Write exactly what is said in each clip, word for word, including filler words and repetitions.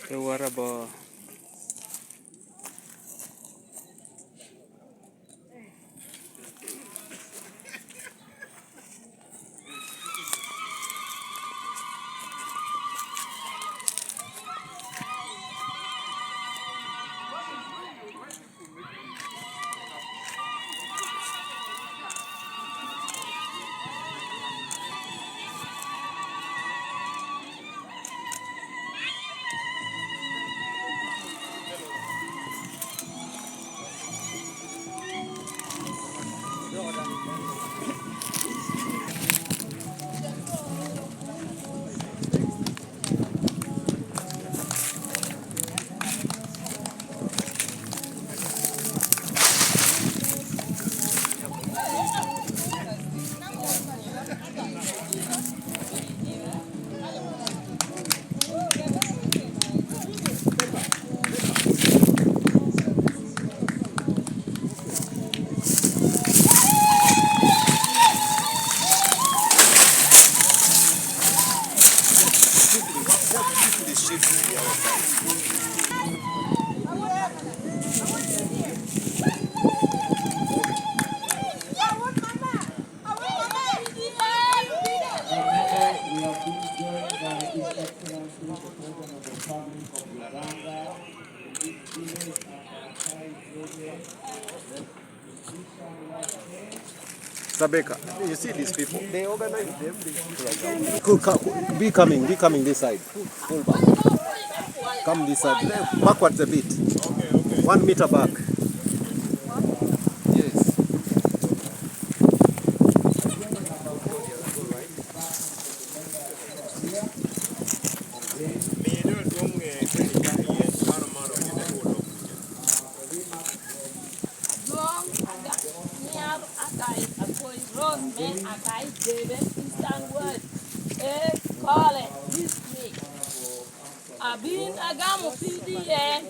Pe wora bo. We are being joined by His Excellency, the President of the Republic of Uganda, in this village of Akai Zobe. Sabeka, you see these people? They organize them. They co- co- Be coming, be coming this side. Pull, pull back. Come this side. Backwards a bit. One meter back. Yes. Adwoŋ Aga-, Niar Akai Akoc, Rose me Akai Debe, Eastern Ward, e Kole District. Abin agamo P D M,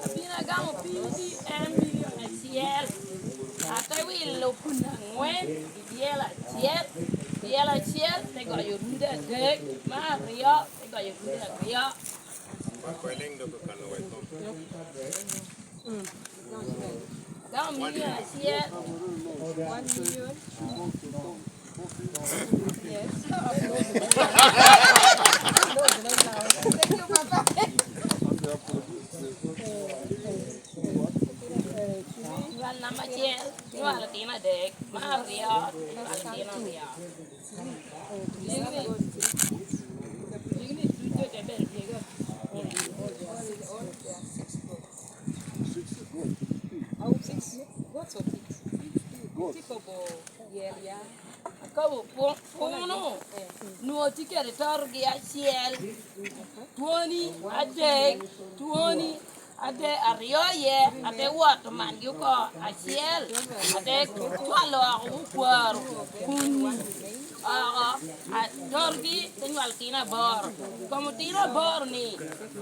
abin agamo P D M milion acel, ate wilo kun aŋwen i dyel acel, dyel acel te goyo rude adek, me aryo te goyo rude aryo. Agamo milion acel. One million. Yes. Thank you, Papa. Nywal namba acel, nywalo otino adek, me aryo, nywalo otino aryo. Ligini, ligini ducu te bedo dyega. Awu six goats or pigs? Itye kobo yel ya. Akobo pu-, puno, nwoŋo tye kede torogi acel, twoni adek, twoni ade-, aryo iye, ate wot omangi oko acel, ate cwalo oko okwaro kun oko, a, torgi te nywalo otino aboro. Kom otino aboro-ni,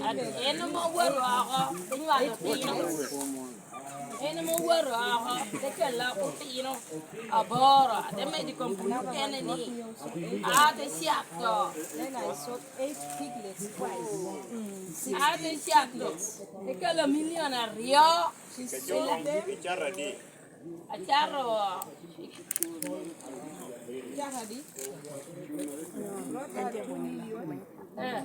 a, en ame owoto oko te nywalo otino. En ame owoto oko te kelo oko otino aboro, ate medo i kom pwony okene ni, a, te cato. Eight piglets twice. Ate cato, ekelo milion aryo. Icato adi? Acato, icato adi? Eh,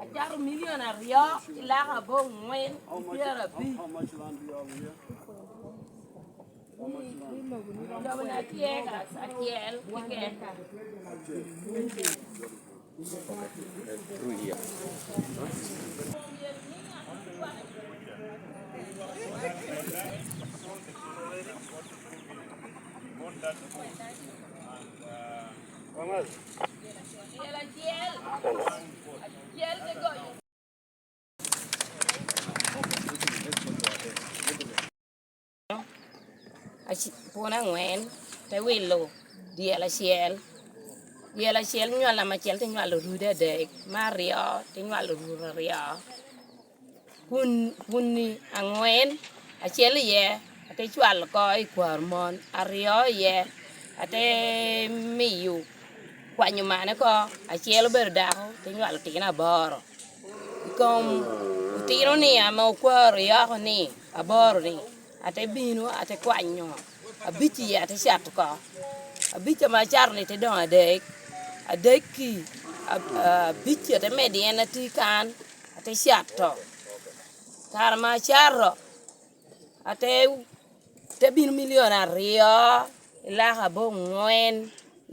acato milion aryo ki laka aboŋwen ki pyerabic. Lobo-ni tye eka acel keken. Aci-, puno aŋwen, te wilo dyel acel. Dyel acel nywalo namba acel, te nywalo rude adek, me aryo te nywalo rude aryo. Kun, kunni aŋwen, acel iye Ate cwalo oko i kwaro mon aryo iye, ate miyo kwanyo mane oko, acel obedo dako, te nywalo otino aboro. I kom otino-ni ame okwaro i oko-ni, aboro-ni, ate bino, ate kwanyo abic iye, ate cato oko. Abic ame acato-ni te doŋ adek, adek-ki, ab-, abic ate medo i en atye kan, ate cato. Kare ame acato, ate, te bino milion aryo, i laka aboŋwen,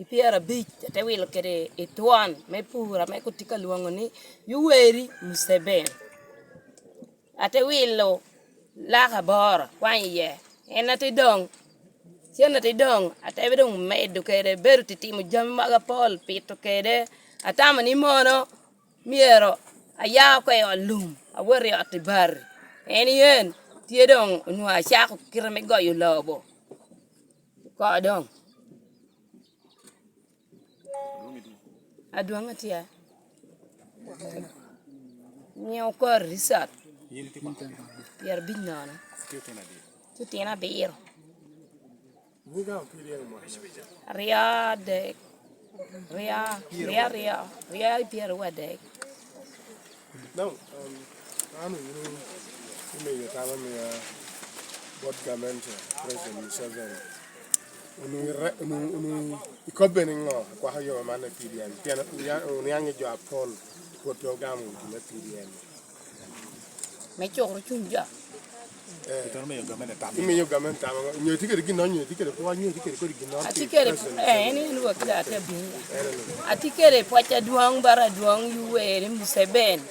i pyerabic, ate wilo kede i twon me pur ame kun tye ka lwoŋo ni Yoweri Museveni. Ate wilo laka aboro, kwanyo iye. En ate doŋ, cen ate doŋ, ate doŋ medo kede, bedo titimo jami mogo apol, pito kede. Atamo ni mono myero aya oko i ot lum, awot i ot i bati. En yen tye doŋ onwoŋo acako kite me goyo lobo oko doŋ. Adwoŋ atye. Nyiŋ okor Richard. Pyerabic nono. Ci otino abiro. Aryo adek. Ryo, ryo aryo, ryo i pyeraryo adek. Now, um, an owinyo imeyo tam amiya bot gamente, President Museveni. Onwoŋo ire-, onwoŋo, onwoŋo ikobbe niŋo akwako yo man i P D M? Pien onia-, oniaŋ i jo apol pwod pe ogamo gin me P D M. Me cukoro cuny jo. Eh. Itino miyo gamente tam. Imiyo gamente tam aŋo? Nyo itye kede ginnoro, nyo itye kede pwoc, nyo itye kede kodi ginnoro? Atye kede, eh, en en wak da, atye abino. En en. Atye kede pwoc adwoŋ, bara adwoŋ Yoweri Museveni.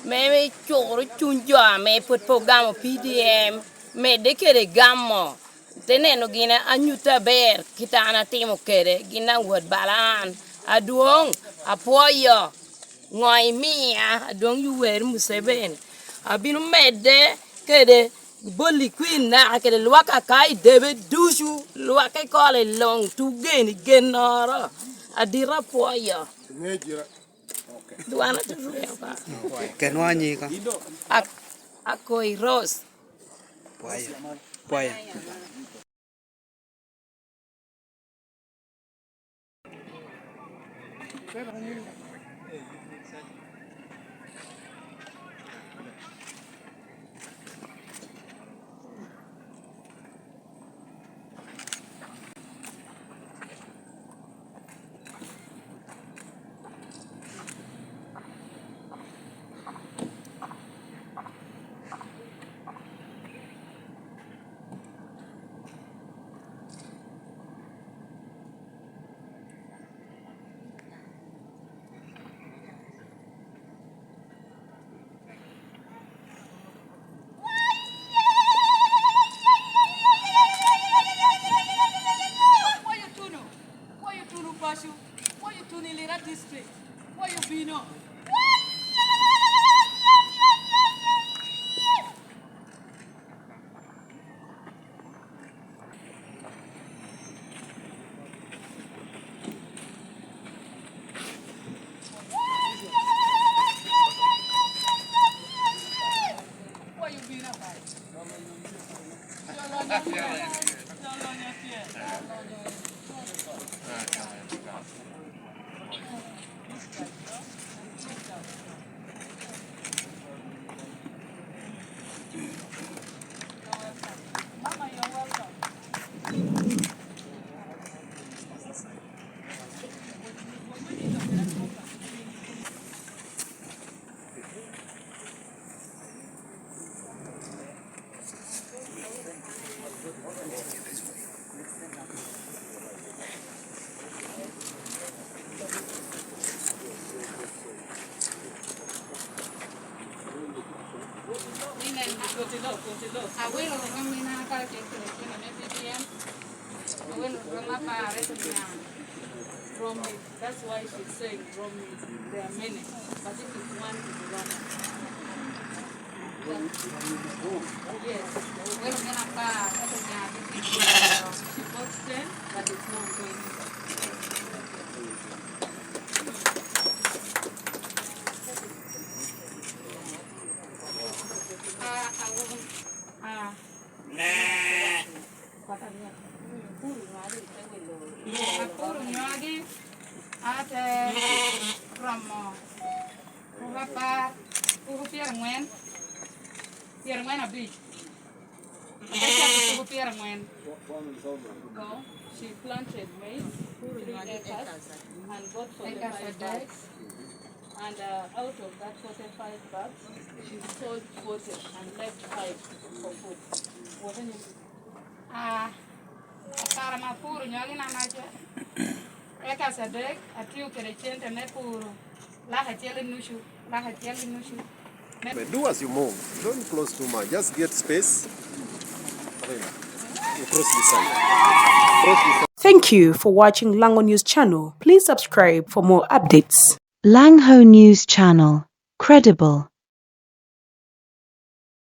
Me, me cukoro cuny jo ame pwod pe ogamo P D M, medde kede gamo. Te neno gin anyutte aber kit an atimo kede, gin daŋ wot bala an. Adwoŋ, apwoyo. Ŋo imia adwoŋ Yoweri Museveni? Abino medde kede boli kwir naka kede lwak a ka i debe ducu, lwak i kole luŋ, tugeni gennoro. Adit apwoyo. Dwan atutu eno ka. Kenwa nyika. Ak-, Akoi Rose. Pwaya. Pwaya. Kwayo tuno, kwayo tuno paco, kwayo tuno i Lira District, kwayo bino. Awilo ŋamina ka tye kede kina me B B M. Awilo ŋama pare to nyan. Romi. That's why she's saying Romi. There are many, but if it's one, it's one. Yes. Well, then I pass. That's a nyan. She got ten, but it's not going. Ah, I wasn't. Ah. Apuro nywagi, ate romo puku apar, puku pyerangwen, pyerangwen abic. Ate cako puku pyerangwen. Ago, she planted maize, three acres, and bought forty-five bags. And uh, out of that forty-five bags, she sold forty and left five for food. What an Ah, akara ma apuro nywagi na maca. Eka acadek, atio kede cente me puro lak acel i nucu, lak acel i nucu. But do as you move. Don't close too much. Just get space. You cross this side. Cross this side. Thank you for watching Lango News Channel. Please subscribe for more updates. Langho News Channel, credible,